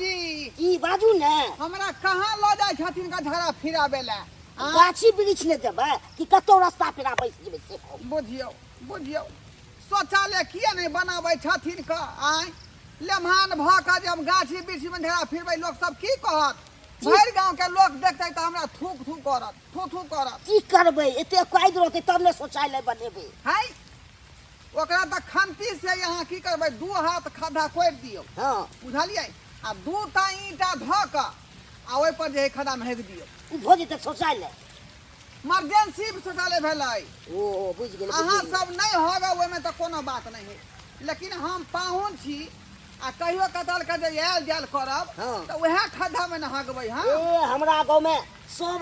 बाबूजी। की बाजू ने? हमरा कहाँ लऽ जाइ छथिन का झगड़ा फिराबै लए? आँय? गाछी वृक्ष ने जेबै कि कतौ रास्ता पेरा बैस जेबै से कहू। बुझियौ बुझियौ, शौचालय किया नहि बनाबै छथिन क? आँय, लेमहान भऽ कऽ जे हम गाछी वृक्षमे झगड़ा फिरबै, लोक सब की कहत? भरि गाँव के लोक देखतै तऽ हमरा थूक थूक करत, थू थू करत। की करबै, एते कैद रहतै तब ने शौचालय बनेबै। है, ओकरा तऽ खंती से यहाँ की करबै, 2 हाथ खद्धा कोड़ि दियौ। बुझलियै? आ 2टा ईंटा धऽ कऽ आ ओहि पर जे है खद्धा मे हेक दियौ। ओ भऽ जेतै शौचालय। इमरजेंसी शौचालय भेलै। ओ बुझि गेलै, बुझि अहाँ गेलियै। सब नहि होगा ओहिमे तऽ कोनो बात नहि है, लेकिन हम पाहुन छी आ कहियो कताल के जे आयल जायल करब तऽ वएह खद्धा मे ने हगबै। हँ। ए, हमरा गाँव मे सब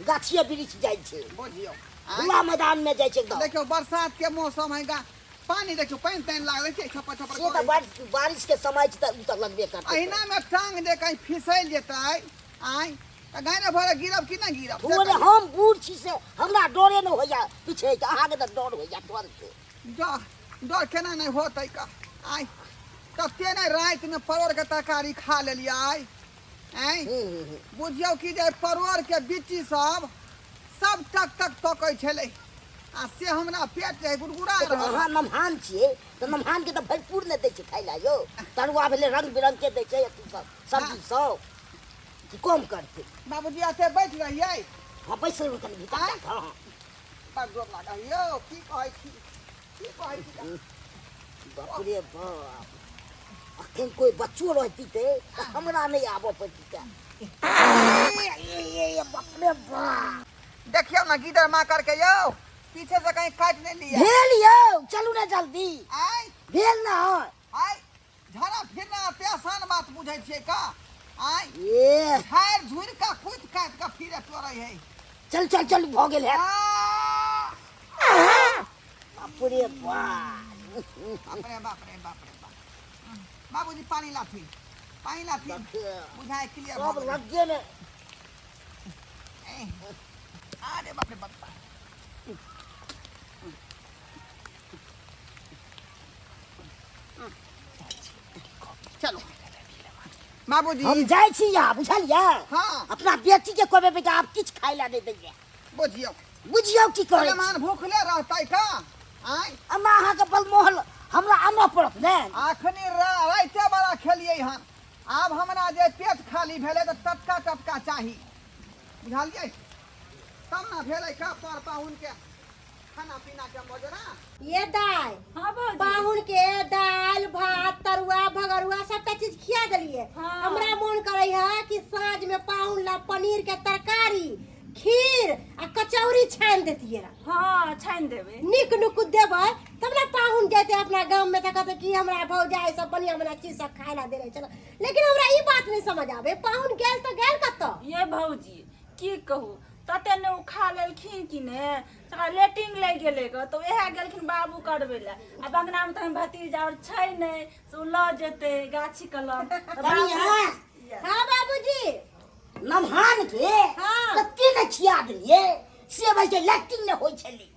गाछिए वृक्ष जाइ छै। बुझियौ। खुला मैदान में जाइ छै एकदम। देखियौ बरसात के मौसम है गा, पानी देखियौ पानि तानि लागल छै, छप्पर छप्पर से तऽ करै। बारिश के समय छै तऽ ओ तऽ लगबे करतै। अहिना में टांग जे कहीं फिसैल जेतै आँय तऽ गायने भरे गिरब कि नहि गिरब? से थोड़े कहियौ। हम बूढ़ छी से हमरा डरे नहि होइया पीछे के, अहाँके तऽ डर होइया तुरन्ते। डर, डर केना नहि होतै का? आँय, तते ने राति में परोड़ के तरकारी खा लेलियै आँय। बुझियौ कि जे परोड़ के बिच्ची सब सब टक टक तकै छलै आ से हमरा पेट जे गुड़गुड़ा देखियौ, रहल। अहाँ नमहान छियै तऽ नमहान के तऽ भरपूर ने दै छै खाय लए यौ। तरुआ भेलै, रंग बिरंग के दै छै, अथी सब सब्जी सब कि कम करतै। बाबूजी एते बैठ रहियै। हँ, बैस रहू कनि भीतर आँय? जा कऽ, हँ। बड़ जोर लागल यौ, की कहै छी, की कहै छी? बाप रे बाप, अखन कोई बच्चो रहती तऽ हमरा नहि आबऽ पड़ती। बाप रे बाप, देखियौ ने गीदड़ माकर के यौ, पीछे से कहीं काटि नहि लिअ। भेल यौ, चलू ने जल्दी। आँय? भेल ना? आँय, झाड़ा फिरना एते आसान बात बुझै छियै का? आँय? ए, झाड़ि झुड़ि कऽ कुटि काटि कऽ फिरे पड़ै है। चल चल चल, भऽ गेल है। आ! बाप रे बाप, बाप रे बाप रे बाप रे बाप। बाबूजी पानी लाथिन, पानी लाथिन। बुझाय क्लियर सब लगे ने। अरे बाप रे बाप। चलो बाबूजी, हम जाइ छी यहाँ, बुझलियै? हाँ। अपना बेटी के कहबै बेटा आब किछु खाय ला नहि दैया। बुझियौ। बुझियौ की कहै छी। सलमान भूखले रहतै का? आँय? अम्मा अहाँके बलमोहल हमरा आनऽ पड़त ने। अखनी राइते बड़ा खेलियै हन, आब हमरा जे पेट खाली भेलै तऽ टटका टटका चाही, बुझलियै? तब ने भेलै का पर पाहुन के खाना पीना के मजरा। ये दाय। हाँ भौजी। पाहुन के दाल भात तरुआ भगरुआ सबटा चीज खिया देलिए। हाँ। हमरा मोन करे है कि साँझ में पाहुन ला पनीर के तरकारी, खीर आ कचौड़ी छानि देतिए। हाँ, छानि देबै। नीक नुकुत देबै तब ने पाहुन जेतै अपना गाम में तऽ कहतै कि हमरा भौजाई सब बढ़िया बढ़िया चीज सब खाय ला देने छल। लेकिन हमरा ई बात नहीं समझ आबे, पाहुन गेल तऽ गेल कतऽ? ये भौजी की कहू, तते ने ओ खा लेलखिन कि ने तकरा लेटिंग लागि गेलै ग, तऽ उएह गेलखिन बाबू करबै लए। आ बंगना मे तहन भतीजा आओर छै नहि से ओ लऽ जेतै गाछी कलम। तऽ बाबू- कनिया। हाँ बाबूजी। नमहान के कते ने खिया देलियै से भाई के लैट्रिन नहि होइ छलै,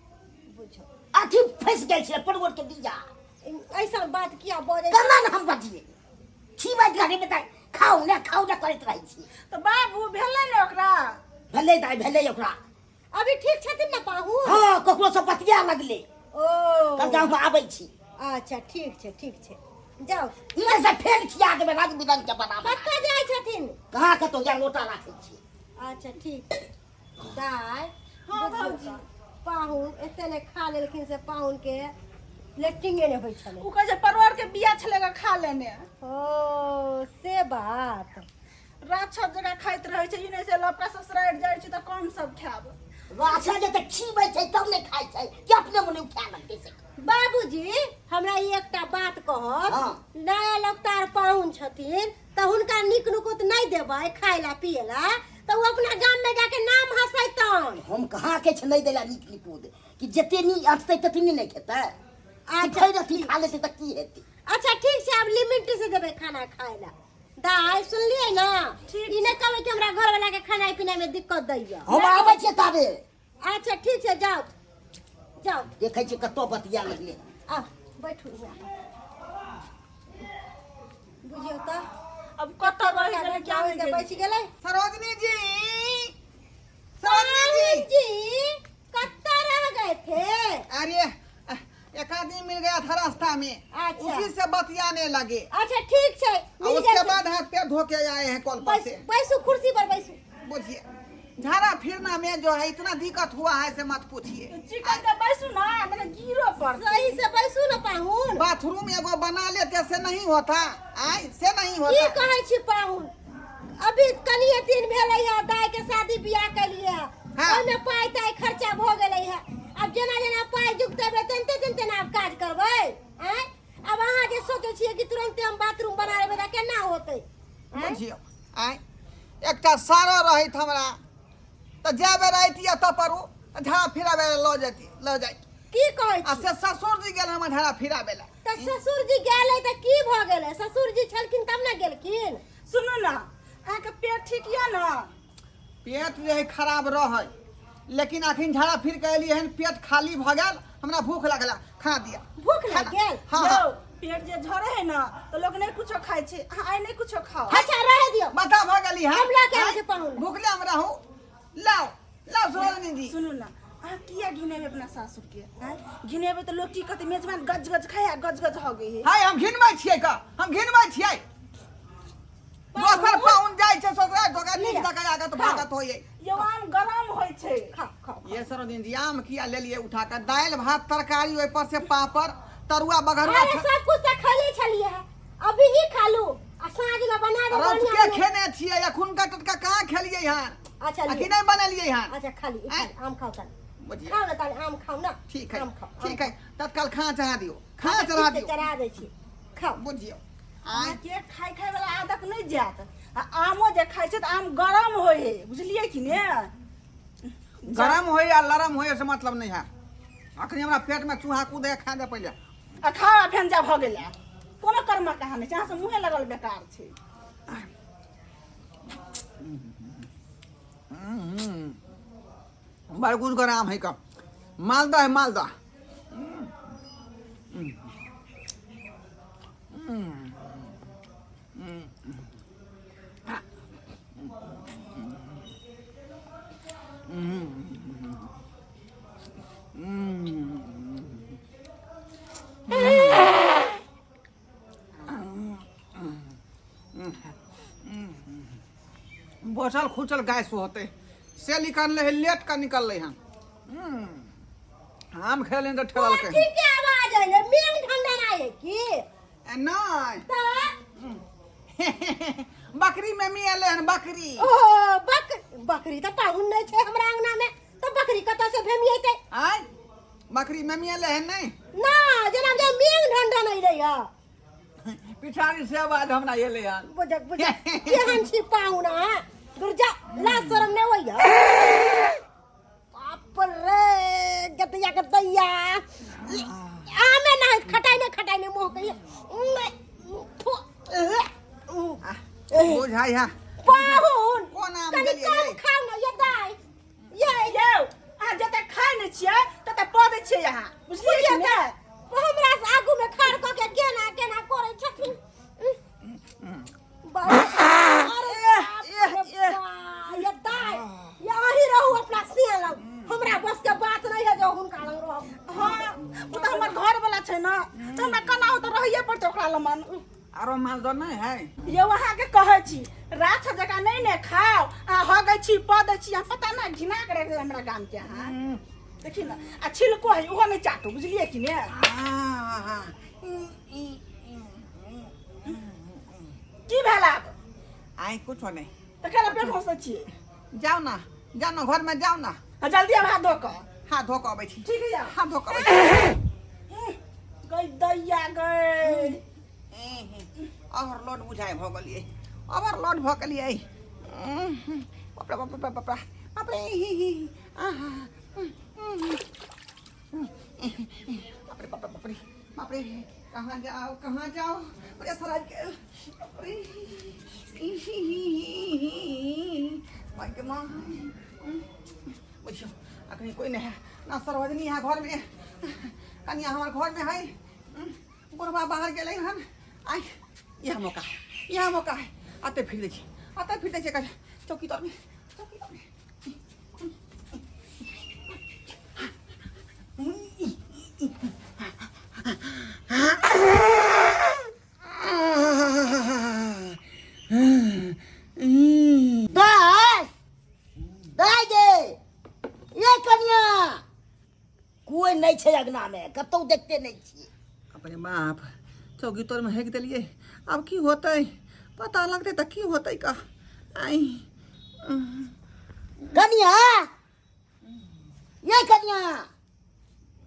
बुझो अथी फँसि गेल छलै परोड़ के बीया। ऐसा बात किया बजै? केना ने हम बजियै, खिबैत रहै बेटा, खाउ ने खाउ ने करैत रहै छी। तऽ बाबू भेलै ने ओकरा? भेलै दाइ, भेलै ओकरा। अभी ठीक छथिन ने पाहुन? हाँ, ककरो से बतिया लगलै। ओ कहलकै हम आबै छी। अच्छा ठीक छै, ठीक छै, जाउ। इने से फेर खिया देबै रंग बिरंग के बना बना। कतऽ जाइ छथिन? कहाँ कतौ या लोटा राखै छी। अच्छा ठीक छै दाइ। हाँ, बुझियौ भौजी। तऽ, पाहुन एते ने खा लेलखिन से पाहुन के लेट्रिंगे नहि होइ छलै। ओ कहै छै परोड़ के बिया छलै ग खा लेने। ओ से बात। राक्षस जकाँ खाइत रहै छै, ई नहि से लपका ससुरारि जाइ छै तऽ कम सब खायब। राक्षस जे तऽ खीबै छै तब नहि खाइ छै कि अपने मने उठा लगतै से। बाबूजी हमरा ई एकटा बात कहब। नया लगतार पाहुन छथिन तऽ हुनका नीक नुकुत नहि देबै खाय ला पिए ला तऽ ओ अपना गाम में जाके नाम हंसैतन। हम कहाँ के छै नहि देला नीक निकुत, कि जते नी अटतै ततनी नहि खेतै। अच्छा, फेर अथी खा लेतै तऽ की हेतै? अच्छा ठीक छै, आब लिमिट से देबै खाना खाय ला। दाइ सुनलियै ने? ठीक। ई नहि कहबै कि हमरा घरवाला के खाना पीना में दिक्कत दैया। हम आबै छियै ताबे। अच्छा ठीक छै, जाउ जाउ। देखै छियै कतऽ बतिया लगलै। आ बैठू हियाँ। बुझियौ तऽ अब कतऽ रहि गेलै। किया ओहि नहि से बचि गेलै। सरोजनी जी, सरोजनी जी। जी, कत्ता रह गए थे? अरे, एक आदमी मिल गया था रास्ता में। अच्छा। उसी से बतियाने लगे। अच्छा, ठीक छै। और मिल उसके गेल। बाद हाथ पैर धो के आए हैं कल पर बैस से। बैसू, कुर्सी पर बैसू। बुझिए, झाड़ा फिरना में जो है इतना दिक्कत हुआ है से मत पूछिए। चिकन के बैसू ना, तने गिरो पर। सही से बैसू न पाहुन। बाथरूम एगो बना लेते से नहीं होता, आय से नहीं की होता। कहै छी पाहुन, अभी कनिए दिन भेलै है दाय के शादी बियाह केलिए। हाँ। ओहिमे पाइ ताइ खर्चा भऽ गेलै है। आब जेना जेना पाइ जुगतेबै तेनते तेनते ने आब काज करबै। आँय, आब अहाँ जे सोचै छियै कि तुरन्ते हम बाथरूम बना लेबै तऽ केना होतै? आँय? बुझियौ, आय एकटा सारो रहैत हमरा तऽ जाय बेर अयतियै तब पर ओ झाड़ा फिराबै लए लऽ जैती, लऽ जाइत। की कहै आ छी? से ससुर जी गेल हमर झाड़ा फिराबै लए। तऽ ससुर जी गेलै तऽ की भऽ गेलै? ससुर जी छलखिन तब ने गेलखिन। सुनू ने, अहाँके पेट ठीक यऽ ने? पेट जे है खराब रहै, लेकिन अखन झाड़ा फिर के एलियै हन, पेट खाली भऽ गेल, हमरा भूख लागल, खाना दिअ। भूख लागि गेल? हँ हँ। यौ, पेट जे झरे है ना तो लोग नहीं कुछो खाइ छै। अहाँ आइ नहीं कुछो खाओ। अच्छा, रहे दियौ। माथा भऽ गेली हन। हम लऽ के आबै छी पाहुन। भूखले हम रहू। लाउ लाउ सरोजनी जी। सुनू ना, अहाँ किया घिनेबै अपना सासुर के? आँय, घिनेबै तऽ लोग की कहतै? मेजबान गज गज खाय आ गज गज हो गई है। हाय, हम घिनबै छियै का? हम घिनबै छियै? दोसर पाहुन जाइ छै ससुराल, धोखा नीक जकाँ आगत भागत होइए। यौ, आम गरम होइ छै। खाओ खाओ। ये सरोजनी जी, आम किया लेलिए उठा कर? दालि भात तरकारी, ओहि पर से पापड़ तरुआ बघरुआ। अरे, सब कुछ तऽ खैले छलियै है, अभी ही खा लू आ साँझ में बना दे। रौतके बढ़िया। खेने छियै, एखुनका टटका कहाँ खेलियै हन? अच्छा, आ की लिअ। नहि बनेलियै हन? अच्छा, खा ली, खा ली, आम खाओ ताले। बुझियौ। खाओ ना ताले, आम खाओ ना। ठीक है। आम खाओ, आम ठीक है, तत्काल खाना चढ़ा दियौ, खाना खाओ। चढ़ा ठीक छै, दियौ। चढ़ा दै छी, खाओ। बुझियौ, आँय। अहाँके खाय खाय वाला आदत नहि जायत आ आमो जे खाइ छै तऽ आम गरम होइ है, बुझलियै कि ने? गरम होय या लरम होय से मतलब नहीं है। अखनी हमरा पेट में चूहा कूदे, खा दे पहिले। आ खाओ आ फेन जा भऽ गेलै। कोनो कर्म कहाँ नहि छै, अहाँ से मुँहे लगल बेकार छै। बड़ कुछ गरम है का, मालदह है मालदह। बचल खुचल गैस होते से निकलले है, लेट का निकलले हन। आम खेले तऽ ठेललकै। ठीक के आवाज अइले, मेघ ठंडा है की? ए, नहि। तऽ बकरी में एलै हन, बकरी। ओ बकरी तऽ पाहुन नहि छै हमरा अंगना में, तऽ बकरी कतऽ से भेमियेतै? आय, बकरी में एलै हन नहि? ना, जेना जे मेघ ठंडा नहीं रहै। पिछाड़ी से आवाज हमरा एलै हन। बुझक बुझक, केहन छी पाहुन अहाँ? दुर्जा, लाज शरम नहि होइया? बाप रे, गदैया गदैया, आमे नहि खटाइ नहि खटाइ नहि मुँह के। बुझाइ है। पाहुन, कोन आम कनि देलियै कम यै? खाउ ने ये दाइ ये। यौ, अहाँ जते खाइ नहि छियै तते पऽ दै छियै अहाँ, बुझलियै कि बुझियौ ने? तऽ हमरा से आगू मे खाड़ कऽ के केना केना करै छथिन। अरे बाप रे बा, ये दाइ ये, अहीं रहू अपना सिया लग, हमरा बस के बात नहीं है जो हुनका लग रहू। हँ, ओ तऽ हमर घर वाला छै ने, तऽ हमरा केना ओ तऽ रहैये पड़तै ओकरा लमन। आरो मालदह नहि है? यौ, अहाँके कहै छी, राछ जकाँ नहि ने खाउ। अहाँ हगै छी, पऽ दै छी अहाँ, पता नहि घिना के राखि देबै हमरा गामके अहाँ। देखी ने, आ छिलको है, ओहो नहि चाटू, बुझलियै कि ने? आहा। की भेल आब? आइ कुछो नहि। तऽ केना पेट घोसै छियै? जाउ ने, जाउ ने, घरमे जाउ ने। आ जल्दी आब हाथ धो कऽ। हाथ धो कऽ अबै छी। ठीक है, जाउ। हाथ धो कऽ अबै छी। गई दैया गई। ओवरलोड बुझाइ भऽ गेलियै, ओवरलोड भऽ गेलियै। बाप रे बाप रे बाप रे बाप रे, आहा, बाप रे बाप रे बाप रे बाप रे, कहाँ जाओ, कहाँ जाओ? अरे सराज के बाप रे, माय के माँ। बुझियौ, अखनी कोई नहीं है ना, सरोजनी है घर में, कनिया हमार घर में है, बुढ़वा बाहर गेलै हन। आइ इएह मौका है, इएह मौका है। अते फिर दै छी, आइ फिर दै छियै एकरा चौकी तरमे, चौकी तरमे। दाय दाय गे ये कनिया कोई नहि छै अगना मे, कतौ देखते नहि छियै। अपने बाप, चौकी तोर में हेक देलियै, आब की होतै? पता लगतै तऽ की होतै का? आइ कनिया, ये कनिया।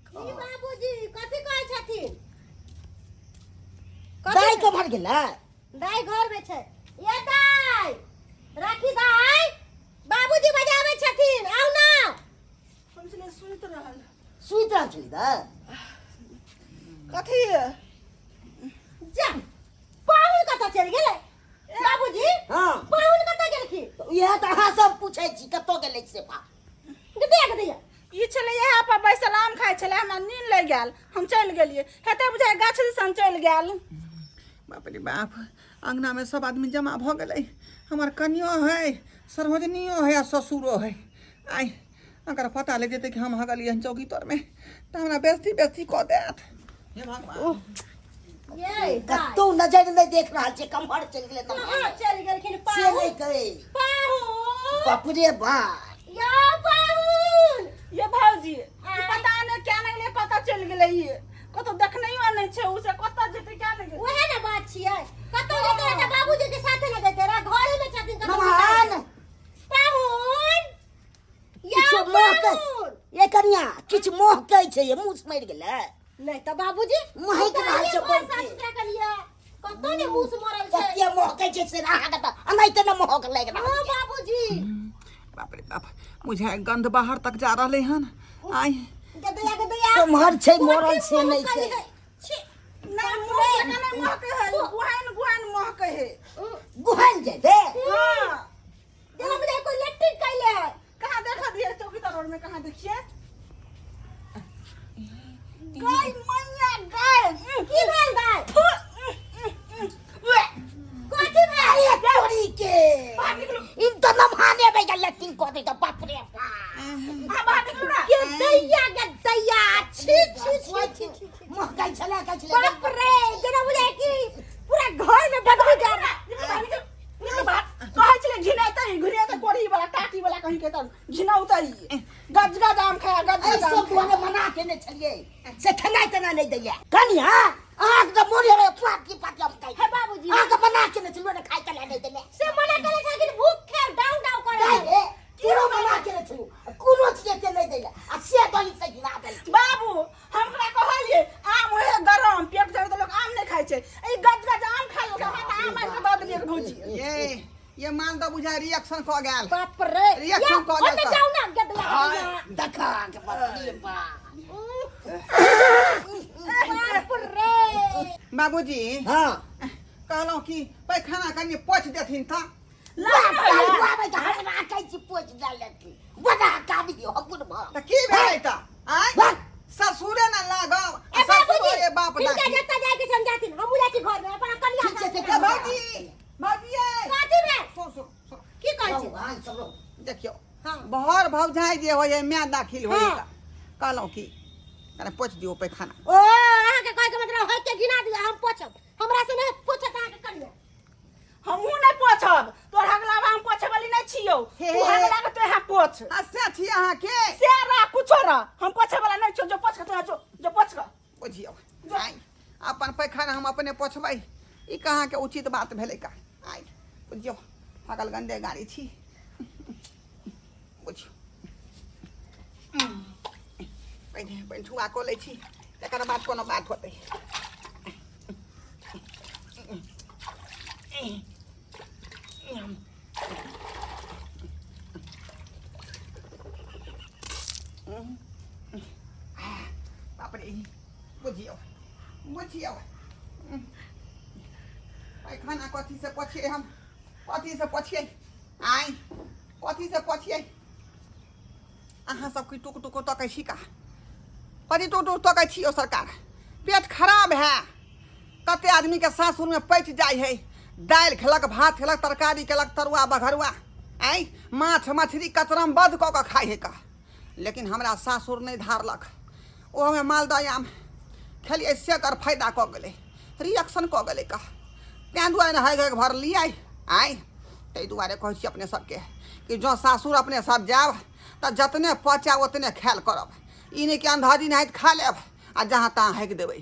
की बाबूजी, कथी कहै छथिन? दाय के भर गेलै? दाय घर में छै। ये दाय, राखी दाय, बाबूजी बजाबै छथिन, आउ ना। हम छलै सुति रहल। सुति रहल छली दाय? कथी? जा, पाहुन कतऽ चलि गेलै बाबूजी? हाँ। पाहुन कतऽ गेलखिन? इएह तऽ अहाँ सब पूछै छी, कतऽ गेलै से बा। देख दिया। ई छलै इएह पर बैसल आम खाइ छलै, हमरा नींद लागि गेल, हम चलि गेलियै। हेतै बुझाइ गाछ दिसन चलि गेल। बाप रे बाप, अंगना में सब आदमी जमा भऽ गेलै। हमर कनियो है, सरोजनियो है आ ससुरो है। आइ अगर पता लागि जेतै कि हम हगलियै हन चौकी तर में तऽ हमरा बेइज्जती बेइज्जती कऽ देत। हे भगवान! ये दाय, कतौ नजर नहि देख रहल छै, कम्हर चलि गेलै? कहाँ चलि गेलखिन से पाहुन? नहि कहै। पाहुन! बाप रे बाप! यौ पाहुन! ये भौजी, ई पता नहि क्या नहि गेलै, कतऽ चलि गेलै ई, कतौ देखनैयो नहि छै। उ से कतऽ जेतै, क्या नहि गेलै? ओहे ने बात छियै, कतौ जेतै रहै तऽ बाबूजी के साथे ने जैते रहै। घरे में छथिन कतौ? नमहान! पाहुन, यौ किछु महकै पाहुन! ये कनिया, किछु महकै छै, ये मुँह मरि गेलै? नहि तऽ बाबूजी, महकि रहल छै घर बहुते। साफ सुथरा कलियै, कतौ ने मूस मरल छै। कते महकै छै से अहाँके तऽ एनाहिते ने महक लागि रहल हँ छै। बाबूजी। बाप रे बाप, बुझाय गंध बाहर तक जा रहलै हन। आइ गदया गदया। कम्हर छै मरल से नहि छै। छी। नहि, मुँह जकाँ नहि महकै है, गुहाइन गुहाइन महकै है। गुहन जेतै। हाँ। जेना बुझाय कोई लट्टी कैले है। कहाँ देखा दिए? चौकी तर में कहाँ देखिए? गाय मैया गाय! की भेल दाय? थु, उए। कथी भेल? अरे तोरी के, बाहर निकलू। इन तऽ नमहाने बे गेल, लट्टिंग कऽ दै तऽ बाप रे बाप! अहाँ बाहर निकलू ना। के दैया के दैया, छी छी छी छी छी छी। महकै छलै, कहै छलै। बाप रे, जेना बुझाय कि पूरा घर में बदबू जा रहा। निकलू बाहर, निकलू, निकलू बाहर। कहै छलै घिनेतै घिनेतै, कोढ़ी वाला टाटी वाला कहीं के तऽ घिनौतै। गज गज आम खाया, गज एहि गज आम सब खाया। दुआरे मना केने छलियै से खेनाइ तेनाइ नहि दैया। कनिया, अहाँके तऽ मोन हेबै पाती पाती हम खाइ। हे बाबूजी। अहाँके मना केने छलियै ने, खाइ तेनाइ नहि दैया। से मना केले छलखिन, भूख खेल डाउ डाउ करे। दाइ रे, केरो मना केने छलहुँ, कोनो चीज एते नहि दैया आ से दही से घिना देलकै। बाबू, हम ओकरा कहलियै आम होय है गरम, पेट जरे तऽ लोक आम नहि खाइ छै, ई गज गज आम खा लेलकै। हमरा तऽ आम आनि कऽ दऽ देलियै भौजी। ये मालदह बुझाय रिएक्शन कऽ गेल। बाप रे! रिएक्शन या, कऽ गेल ओने तऽ। जाउ ना गदला गदला। देखा के, बाप रे बाप! बाप रे! बाबूजी। हाँ। कहलहुँ कि पैखाना कनि पोछि देथिन तऽ। हमरा कहै छी पोछि देलथि, बड़ा काबी हकुन भऽ। तऽ की भेलै तऽ? आँय, वाह! ससुरे ने लागब ए ससुर बाबूजी, ए बाप हिनका दादी। जतऽ जाय के छै हम जाथिन, हमहूँ जाइ छी घर में अपन कनिया ठीक छै, साथे। ठीक ए भौजी, भौजी ए। कथी भेल? सुन सुन सुन। की कहै छी? भगवान सब लोग। देखियौ। हाँ। बहर भौजाइ जे होइ है, माय दाखिल होइ हाँ। कहलहुँ कि कने पोछि दियौ पैखाना। ओ अहाँके कहै के मतलब है के गिना दिअ, हम पोछब? हमरा से नहि पोछत अहाँके कनिया। हमहूँ नहि पोछब, तोर हगलावा हम पोछे वाली नहि छियौ। हे। तू हगला के तो यहाँ पोछ। आ से छी अहाँके से रह, कुछो रह, हम पोछे वाला नहि छियौ। जो पोछ के तो जो, जो पोछ के। बुझियौ, आइ अपन पैखाना हम अपने पोछबै, ई कहाँके उचित बात भेलै का? आइ बुझियौ, हगल गंदे गाड़ी छी। बुझियौ, पहिने पैन छुआ कऽ लै छी, तकर बाद कोनो बात होतै। बाप रे! बुझियौ बुझियौ, पैखाना कथी से पोछियै हम? कथी से पोछियै? आइ कथी से पोछियै? अहाँ सब की टुक टुक तकै छी का? कथी टुक टुक तकै छी? ओ सरकार, पेट खराब है। कते आदमी के सासुर में पचि जाइ है, दालि खेलक, भात खेलक, तरकारी केलक, तरुआ बघरुआ, आँय, माछ मछली कचराम बध कऽ कऽ खाइ हइ कऽ। लेकिन हमरा सासुर नहि धारलक। ओहोमे मालदह आम खेलियै, से एकर फायदा कऽ गेलै, रिएक्शन कऽ गेलै कऽ, तेँ दुआरे ने हैग हैग भरलियै। आँय, ताहि दुआरे कहै छी अपने सबके कि जँ सासुर अपने सब जायब तऽ जतने पचै ओतने खायल करब, ई नहि कि अन्धाजी नाहित खा लेब आ जहाँ तहाँ हैक देबै।